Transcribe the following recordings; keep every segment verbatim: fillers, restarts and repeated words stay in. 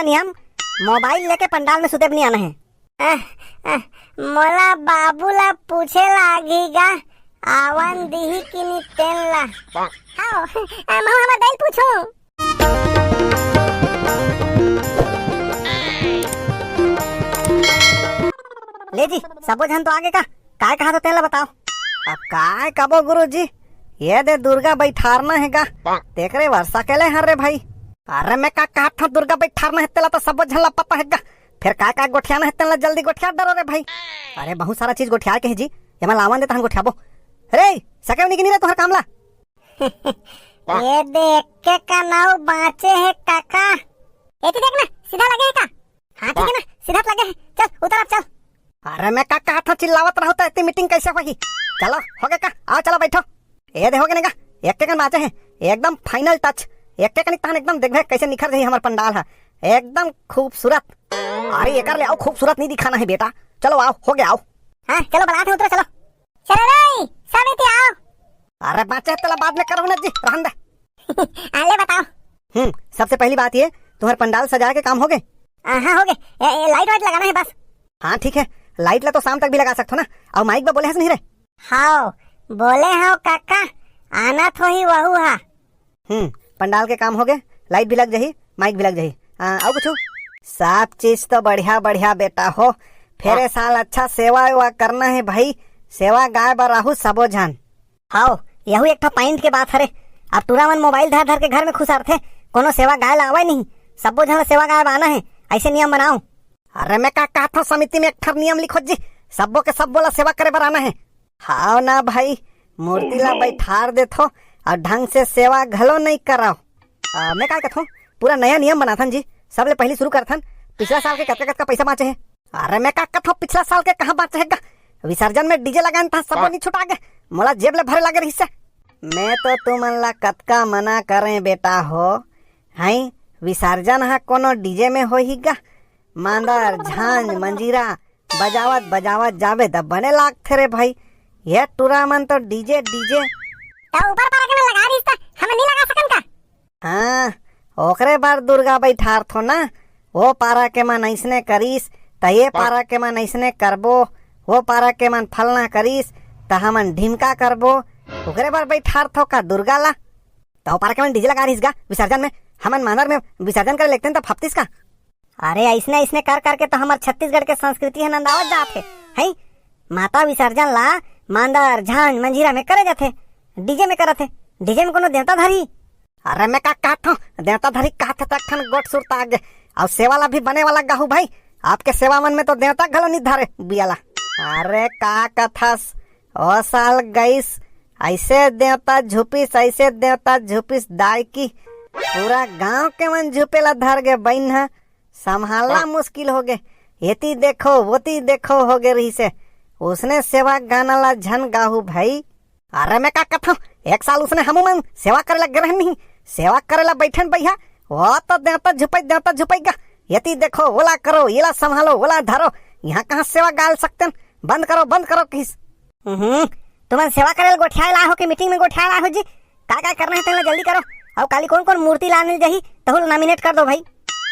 नियम, मोबाइल लेके पंडाल में सुते भी नहीं आना है। अह, अह, मोला बाबू ला पूछे लागही गा, आवन दिही कि नी तेन ला। हाव, अह, महू हमर दाई ल पूछो। ले जी, सबो झन तो आगे का? काय कहा था तेन ला बताओ। अब काय कबो गुरु जी, ये दे दुर्गा बैठारना है गा, तेकरे बर सकेले हर रे भाई। अरे मैं का कहत हूँ, दुर्गा बैठारना है तेला तो सबो झन ला पता है गा, फिर काय काय गोठियाना है तेन ला जल्दी गोठिया डरो रे भाई। अरे बहुत सारा चीज गोठिया के है जी, ये मैं लावन देता हन गोठियाबो। रे, सके नहीं कि नहीं रे तुहर काम ला? ये देख के कनऊ बाँचे हे काका। एती देख ना, सीधा लगे हे का? हाँ, ठीक है ना, सीधा लगे हे। चल, उतर अब, चल। अरे, मैं का कहत हूँ, चिल्लावत रहू त एती मीटिंग कैसे होही? चलो, हो गया का? आओ, चलो, बैठो। ए दे, हो गया ना का? एक के कन बाँचे हे, एकदम फाइनल टच। एक के कन तहन एकदम देखबे कैसे निखर जाही हमर पंडाल ह। एकदम खूबसूरत। अरे, एकर ले आओ, खूबसूरत नहीं दिखाना है बेटा। चलो, आओ, हो गया, आओ। हाँ, चलो, बनाते हैं, उतरो, चलो। चलो रे, सब एती आओ। अरे बाँचे तेला बाद में करहूँ ना जी, रहन दे। आ, ले बताओ। हम्म, सबसे पहली बात ये, तुम्हारे पंडाल सजाए के काम हो गए? आ, हाँ, हो गए। ए, ए, लाइट वाइट लगाना है बस। हाँ, ठीक है, लाइट ला तो शाम तक भी लगा सकथो ना। अउ माइक बा बोले हस नहीं रे? हाव, बोले हव काका, आना थोही वहू हा। हम्म, पंडाल के काम हो गए, लाइट भी लग जाही, माइक भी लग जाही। आ, अउ कुछु? सब चीज तो बढ़िया बढ़िया बेटा हो, फेरे साल अच्छा सेवा वेवा करना है भाई, सेवा गाय बर आहू सबो झन। हाव, यहू एक ठा पॉइंट के बात हरे। अब टूरा मन मोबाइल धर धर के घर में खुसारथे, कोनो सेवा गाय ला आवय नहीं, सब्बो झन ला सेवा गाय बर आना है, ऐसे नियम बनाओ। अरे मैं का कहत हूँ, समिति में एक ठा नियम लिखो जी, सब्बो के सब्बो ला सेवा करे बर आना है। हाव ना भाई, मूर्ति ला बैठार देथो अउ ढंग से सेवा घलो नहीं कराओ। आ, मैं का कहत हूँ, पूरा नया नियम बनाथन जी, सबले पहली शुरू करथन, पिछला साल के कतका कतका पैसा बाँचे हे। अरे मैं का कहत हूँ, पिछला साल के कहाँ बाँचे हे गा? विसर्जन में डीजे लगान था, सबो नहीं छुटा गे, मोला जेब ले भरे लगे रहिस हे। मैं तो तुमन ला कतका मना करें बेटा हो, हैं? विसर्जन हा कोनो डीजे में होही गा? मांदर, झांझ, मंजीरा बजावत बजावत जाबे त बने लागथे रे भाई। ये टूरा मन तो डीजे, डीजे। त ऊपर पारा के मन लगा रहिस त हमन नहीं लगा सकन का? हाँ, ओकरे बर दुर्गा बैठारथो ना। वो पारा के मन अइसने करिस, त ये पारा के मन अइसने करबो, वो पारा के मन फलना करिस, त हमन ढिमका करबो। ओकरे बर बैठारथो का दुर्गा ला? त वो पारा के मन डीजे लगा रहिस गा विसर्जन में, हमन मांदर में विसर्जन करे लेगतेन त फपतिस का? अरे, अइसने, अइसने कर करके तो हमर छत्तीसगढ़ के संस्कृति ह नंदावत जात हे, हैं? माता विसर्जन ला मांदर, झांझ, मंजीरा में करे जाथे, डीजे में करत हे। डीजे में कोनो देवता धरही? अरे, मैं का कहत हूँ, देवता धरही कहत हे त अखन गोठ सुरता आगे। अउ सेवा ला भी बने वाला गाहू भाई, आपके सेवा मन में तो देवता घलो नहीं धरे बियाला। अरे, का कथस, ओ साल गईस, ऐसे देवता झुपिस, ऐसे देवता झुपिस दाई की, पूरा गांव के मन झुपे ला धर गे बइन ह। संभालना मुश्किल हो गे, एती देखो, ओती देखो हो गे रहिसे। उसने सेवा गाना ला झन गाहू भाई। अरे मैं का कथंव, एक साल उसने हमू मन सेवा करे ला गे रहन नहीं, सेवा करे ला बैठन बइहा, वो तो देवता झुपई, देवता झुपई गा। एती देखो, ओला करो, एला संभालो, ओला धरो, यहाँ कहाँ सेवा गाल सकतेन, बंद करो, बंद करो किस। हम्म, तुमन सेवा करे ला गोठियाए ला हो कि मीटिंग में गोठियाए ला हो जी? का का करना है तेन ला जल्दी करो। अउ काली कौन कौन मूर्ति लाने जाही, तहू ला नॉमिनेट कर दो भाई।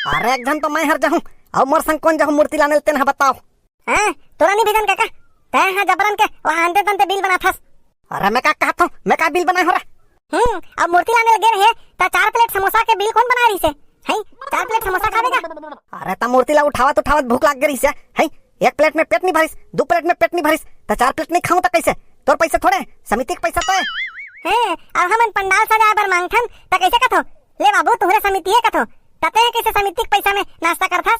अरे एक झन तो मैं हर जाहूँ, अउ मोर संग कौन जाहूँ मूर्ति लाने ला तेन ह बताओ। हाँ, तोला नहीं भेजन काका, तै हाँ जबरन के वहाँ अंते तंते बिल बनाथस। अरे मैं का कहत हूँ, मैं का बिल बनाए हो रे? हम्म, अब मूर्ति लाने लगे रहे, त चार प्लेट समोसा के बिल कौन बना रही से? हैं, चार प्लेट समोसा खावेगा? अरे त मूर्ति ला उठावत उठावत भूख लाग गे रही से, हैं? एक प्लेट में पेट नहीं भरिस, दो प्लेट में पेट नहीं भरिस, त चार प्लेट नहीं खाऊं त कैसे? तोर पैसे थोड़े, समिति के पैसा तो है। हैं, अब हमन पंडाल सजाए बर मांगथन, त कैसे कथो? ले बाबू, तुहरे समिति है कथो, तते है कैसे समिति के पैसा में नाश्ता करथस?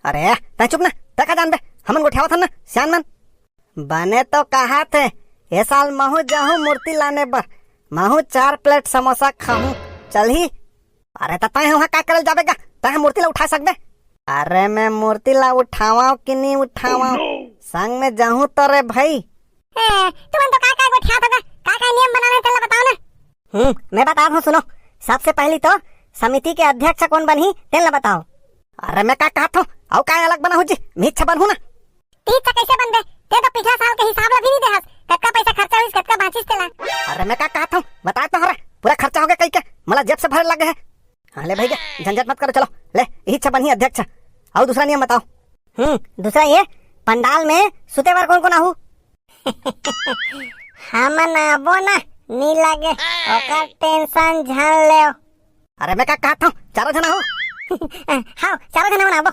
अरे, तै चुप ना, तै का जानबे, हमन गोठियावत हन ना, सियान मन। बने तो कहाथे, ए साल महू जाहूं मूर्ति लाने बर, महू चार प्लेट समोसा खाहूं, चलही? अरे त तैं ह उहाँ का करल जाबे गा, तैं ह मूर्ति ला उठा सकबे? अरे मैं मूर्ति ला उठावंव कि नी उठावंव, संग में जाहूं तो रे भाई। ए, तुमन तो का का गोठियात हो गा, का का नियम बनाना है तेला बताओ ना। हम्म, मैं बतात हूँ सुनो, सबसे पहली तो समिति के अध्यक्ष कौन बनही तेन ला बताओ। अरे मैं का कहत हूँ, अउ का अलग बनाहूँ जी, मिच्छ बनहूँ ना। तीस कैसे बनबे? तैं तो पिछला साल के हिसाब ला भी नहीं देहस। कतका पैसा खर्चा होइस, कतका बाँचिस तेला। अरे मैं का कहत हूँ, बता तो हरे, पूरा खर्चा हो गया कई के, मोला जेब से भरे लगे है। हाँ, ले भैया, झंझट मत करो, चलो। ले, इही अच्छा बनही अध्यक्ष। अउ दूसरा नियम बताओ। हम्म, दूसरा ये, पंडाल में सुते बर कोन कोन आहू? हमन आबो ना, नी लगे, ओकर tension झन लेव। अरे मैं का कहत हूँ, चारों झन आहू। हाँ, चारों झन हमन आबो।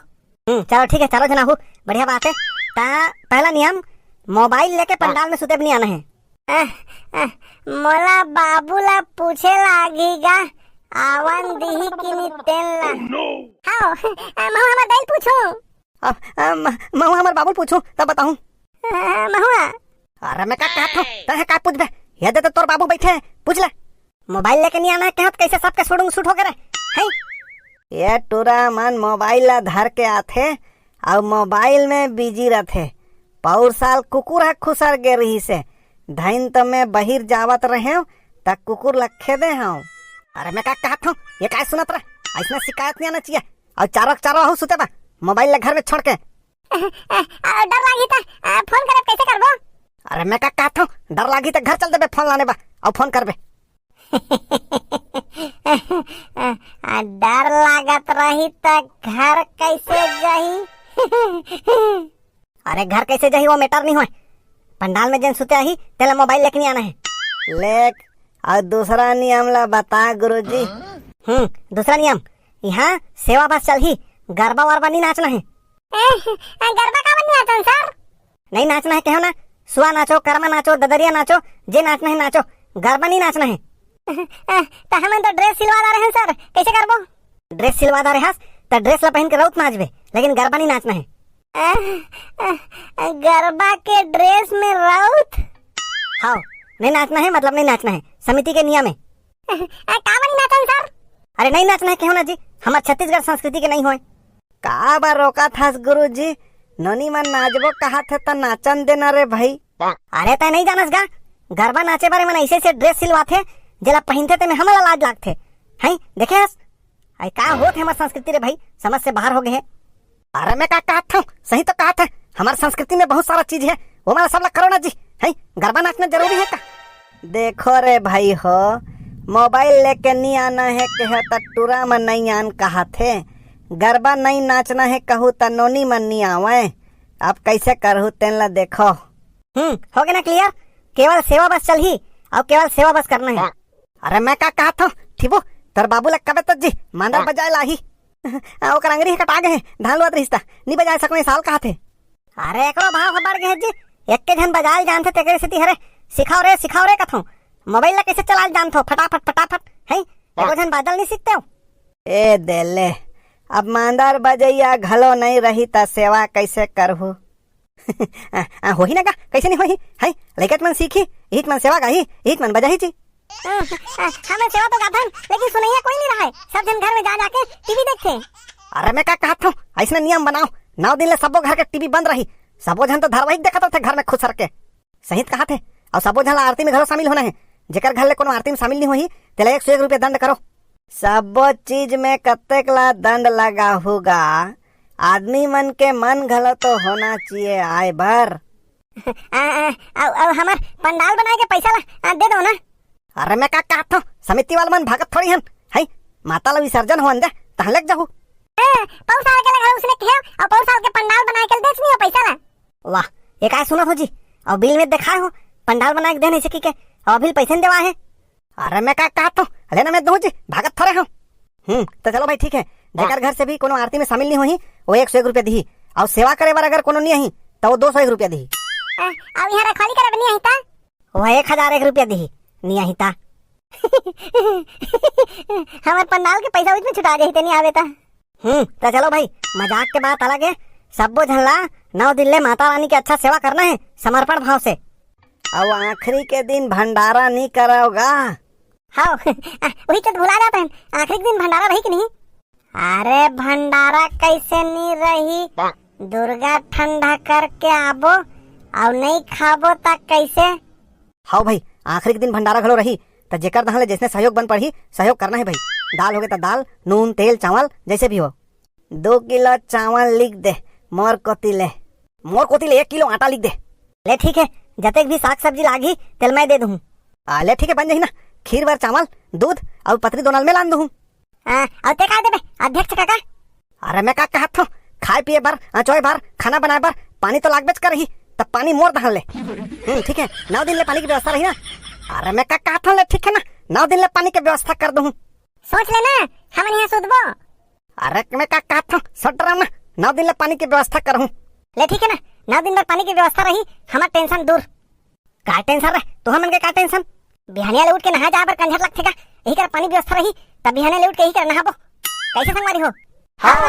हम्म, चलो ठीक है, चारों झन आहू, बढ़िया बात है। ता पहला नियम, मोबाइल लेके पंडाल में सुते भी नहीं आना है। अह, अह, मोला बाबू ला पूछे लागही गा, आवन दिही कि नी तेन ला। हाओ, अ, महू हमर दाई ल पूछूं। अ, अ, म-, महू हमर बाबू ल पूछूं, तब बताहूं। अ, महू आ। अरे मैं का कहत हूं, तैं का पूछबे? ये दे तो तोर बाबू बैठे हैं, पूछ ले। मोबाइल लेके नहीं आना है, कहत कैसे सबके सुडुंग सुट हो गे रे, हैं? ये टूरा मन मोबाइल ला धर के आथे, अउ मोबाइल में बिजी रथे। पौर साल कुकुर ह खुसर गे रिहिसे, धइन तो मैं बहिर जावत रहेंव, त कुकुर ल खेदे हंव। अरे मैं का कहत हंव, ये काय सुनत रहे? अइसना शिकायत नहीं आना चाहिए। अउ चारों के चारों आहू सुते बा, मोबाइल ला घर में छोड़ के। अ, अ, डर लागही त, अ, फोन करे कैसे करबो? अरे मैं का कहत हंव, डर लागही त घर चल देबे फोन लाने बा, अउ फोन करबे। अ, डर लागत रही त घर कैसे जाही? अरे घर कैसे जाही वो matter नहीं होय, पंडाल में जेन सुते आही तेला मोबाइल लेके नहीं आना है। लेख, अउ दूसरा नियम ला बता गुरुजी। हम्म, दूसरा नियम, यहाँ सेवा बस चलही, गरबा वरबा नहीं नाचना है। ए, गरबा काबर नहीं नाचन सर? नहीं नाचना है कहो ना, सुआ नाचो, करमा नाचो, ददरिया नाचो, जे नाचना है नाचो, गरबा नहीं नाचना है। त हमन तो dress सिलवा डारे हन सर, कैसे करबो? Dress सिलवा डारे हस, त dress ला पहिन के रउत नाचबे, लेकिन गरबा नहीं नाचना है। अ, अ, गरबा के dress में रउत? हाओ, नहीं नाचना है, मतलब नहीं नाचना है, समिति के नियम है। अ, काबर नहीं नाचन सर? अरे नहीं नाचना है कहो ना जी, हमर छत्तीसगढ़ संस्कृति के नहीं होय। काबर रोकत हस गुरुजी? नोनी मन नाचबो कहत हे त नाचन देना रे भाई। अरे तैं नहीं जानस गा, गरबा नाचे बर एमन ऐसे ऐसे dress सिलवाथे, जेला पहिनथे तेमे हमन ला लाज लागथे। हैं, देखे हस? अरे का होत हे हमर संस्कृति रे भाई, समझ से बाहर हो गे हे। अरे मैं का कहत हूँ, सही तो कहत हे, हमर संस्कृति में बहुत सारा चीज हे, वो मन सब ला करो ना जी। हैं, गरबा नाचना जरूरी हे का? देखो रे भाई हो, मोबाइल लेके नी आना हे कहे त टूरा मन नहीं आन कहत हे, गरबा नहीं नाचना हे कहू त नोनी मन नी आवय। अब कैसे करहू तेन ला देखो। हम्म, हो गे ना clear? केवल सेवा बस चलही, अउ केवल सेवा बस करना हे। अरे मैं का कहत हूँ, ठीबू, तोर बाबू ला कबे तो जी मांदर बजाए लाही। आ, ओकर अंगरी ह कटा गे हे, धान लुआत रहिस त, नी बजाए सकवे साल कहत हे। अरे एकरो भाव ह बढ़ गे हे जी, एक्के झन बजाए ल जानथे तेकरे सेती हरे, सिखाओ रे, सिखाओ रे कथों। मोबाइल ला कैसे चलाए ल जानथो फटाफट फटाफट, हैं? एको झन बाजल नी सीखतेव? ए दे ले, अब मांदर बजैया घलो नहीं रही त सेवा कैसे करहू? आ, आ, होही ना गा, कैसे नहीं होही? हैं? लइका मन सीखी, इही मन सेवा गाही, इही मन बजाही जी। आ, आ, हमन सेवा तो गाथन, लेकिन सुनैया कोई नहीं रहे, सब झन घर में जा जाके टीवी देखथे। अरे मैं का कहत हूँ, ऐसने नियम बनाओ, नौ दिन ले सबो घर के टीवी बंद रही, सबो झन तो धारावाहिक देखत रथे घर में खुसर के। सही त कहत हे, अउ सबो झन ला आरती में घलो शामिल होना हे। जेकर घर ले कोनो आरती में शामिल नहीं होही, तेला एक सौ एक रुपया दंड करो। सबो चीज में कतेक ला दंड लगाहू गा? आदमी मन के मन घलो तो होना चाहिए आए बर। आ, आ, अउ, अउ हमर पंडाल बनाए के पैसा ला, आ, दे दो ना। अरे मैं का कहत हूँ, समिति वाला मन भागत थोड़ी हन, है माता ला विसर्जन होन दे, तहन लेके जाहू। ए, पौर साल के लगा उसने कहे, अउ पौर साल के पंडाल बनाए के बेच नहीं हो पैसा ला। वाह, ये काय सुनत हो जी? अउ बिल में देखाए हो, पंडाल बनाए के देन ऐसे की के, अउ अभी पैसे नहीं देवा है। अरे मैं का कहत हूँ, लेना मैं दूँ जी, भागत थोड़े हूँ। हम्म, तो चलो भाई ठीक है, जेकर घर से भी कोनो आरती में शामिल नहीं होही, वो एक सौ एक रुपया दिही, अउ सेवा करे बर अगर कोनो नहीं आही, तो वो दो सौ एक रुपया दिही। अ, अउ यहाँ रखवाली करे बर नहीं आही ता? वो एक हजार एक रुपया दिही, नहीं आही ता। हमर पंडाल के पैसा उसमें छुटा जाही, ते नहीं आवे ता। हम्म, त चलो भाई, मजाक के बात अलग है। सब्बो झन ला नौ दिन ले माता रानी के अच्छा सेवा करना है, समर्पण भाव से। अउ आखिरी के दिन भंडारा नहीं करव गा? हाव, वही तो भुला जाता है, आखिरी के दिन भंडारा रही कि नहीं? अरे भंडारा कैसे नहीं रही? दुर्गा ठंडा करके आबो, अउ नहीं खाबो त कैसे? हाव भाई, आखिरी के दिन भंडारा घलो रही, त जेकर दहा ले जैसने सहयोग बन पड़ही, सहयोग करना है भाई। दाल होगे त दाल, नून, तेल, चावल, जैसे भी हो। दो किलो चावल लिख दे, मोर कोती ले। मोर कोती ले एक किलो आटा लिख दे। ले ठीक है, जतेक भी साग सब्जी लागही, तेल मैं दे दूँ। आ, ले ठीक है, बन जाही ना। खीर बर चावल, दूध अउ पतरी दोनल में लान दूँ। हाँ, अउ ते का देबे, अध्यक्ष काका? अरे मैं का कहत हूँ, खाए पिए बर, अचोए बर, खाना बनाए बर पानी तो लागबेच करही, त पानी मोर दहन ले। हम्म, ठीक है, नौ दिन ले पानी की व्यवस्था रही ना। अरे मैं का कहत हूँ ले, ठीक है ना, नौ दिन ले पानी के व्यवस्था कर दूँ। सोच ले ना, हमन यहाँ सुतबो। अरे मैं का कहत हूँ, सट रहा ना, नौ दिन ले पानी के व्यवस्था करहूँ। ले ठीक है ना, नौ दिन बर पानी के व्यवस्था रही, हमार टेंशन दूर। का टेंशन रे, तुहर मन के का टेंशन? बिहानिया ले उठ के नहा जाए बर कंझट लगथे का? यही कर पानी व्यवस्था रही, तब बिहानिया ले उठ के यही कर नहाबो। कैसे संगवारी हो? हाँ।